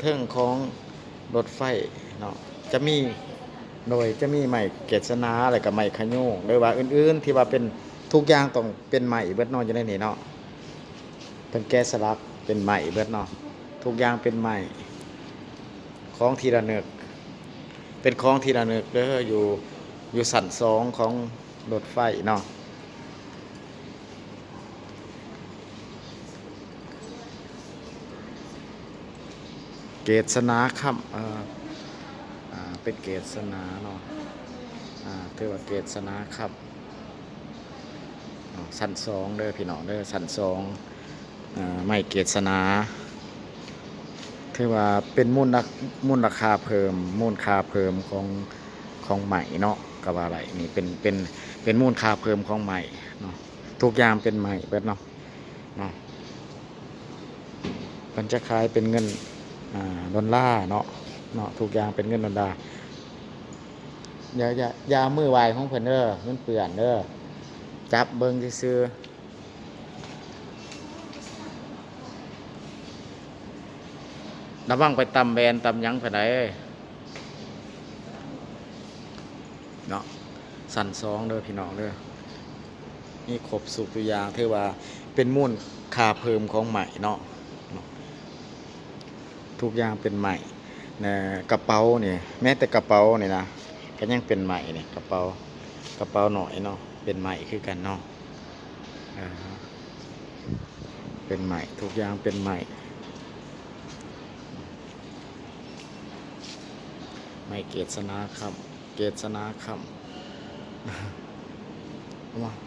ເທິງຂອງລົດໄຟເນາະ ຈະມີ ໂດຍຈະມີໄມ້ເກດສະໜາ ແລ້ວກໍໄມ້ຂະໂຍງ ຫຼືວ່າອື່ນໆ ທີ່ວ່າເປັນ ທຸກຢ່າງຕ້ອງເປັນໄມ້ເບິດເນາະ ຢູ່ໃນນີ້ເນາະ. ເພິ່ນແກະສະຫຼັກເປັນໄມ້ເບິດເນາະ ທຸກຢ່າງເປັນໄມ້ ຂອງທີ່ລະນຶກ ເປັນຂອງທີ່ລະນຶກເດີ ຢູ່ ຢູ່ຊັ້ນສອງຂອງລົດໄຟເນາະ. ເກດສະໜາຄຳ ເອີ ອ່າ ເປັນເກດສະໜາເນາະ ອ່າ ຖືວ່າເກດສະໜາຄຳ ເນາະ ຊັ້ນສອງເດີພີ່ນ້ອງເດີ ຊັ້ນສອງ ເອີ ໄມ້ເກດສະໜາ ຖືວ່າເປັນມູນລະ ມູນລະຄ່າເພີ່ມ ມູນຄ່າເພີ່ມຂອງ ຂອງໄມ້ເນາະ ກໍວ່າໄດ້ ນີ້ເປັນ ເປັນ ເປັນມູນຄ່າເພີ່ມຂອງໄມ້ເນາະ ທຸກຢ່າງເປັນໄມ້ເບິດເນາະ ເນາະ ເພິ່ນຈະຂາຍເປັນເງິນ ອ່າ ດອນລາເນາະ ເນາະ ທຸກຢ່າງເປັນເງິນດອນລາ. ຢ່າ ຢ່າ ຢ່າເອົາມືຫວ່າຍຂອງເພິ່ນເດີ ມັນເປື້ອນເດີ ຈັບເບິ່ງຊື່ໆ ລະວັງໄປຕຳແວ່ນຕຳຫຍັງເພິ່ນໃດເນາະ. ຊັ້ນສອງເດີພີ່ນ້ອງເດີ ມີຄົບທຸກຢ່າງ ຖືວ່າເປັນມູນຄ່າເພີ່ມຂອງໄມ້ເນາະ ເນາະ ທຸກຢ່າງເປັນໄມ້ ນະ ກະເປົານີ້ ແມ້ແຕ່ກະເປົານີ້ນະ ກໍຍັງເປັນໄມ້ນີ້ ກະເປົາ ກະເປົານ້ອຍເນາະ ເປັນໄມ້ຄືກັນເນາະ ເອີ ເປັນໄມ້ ທຸກຢ່າງເປັນໄມ້ ໄມ້ເກດສະໜາຄຳ ເກດສະໜາຄຳ ເອົາມາ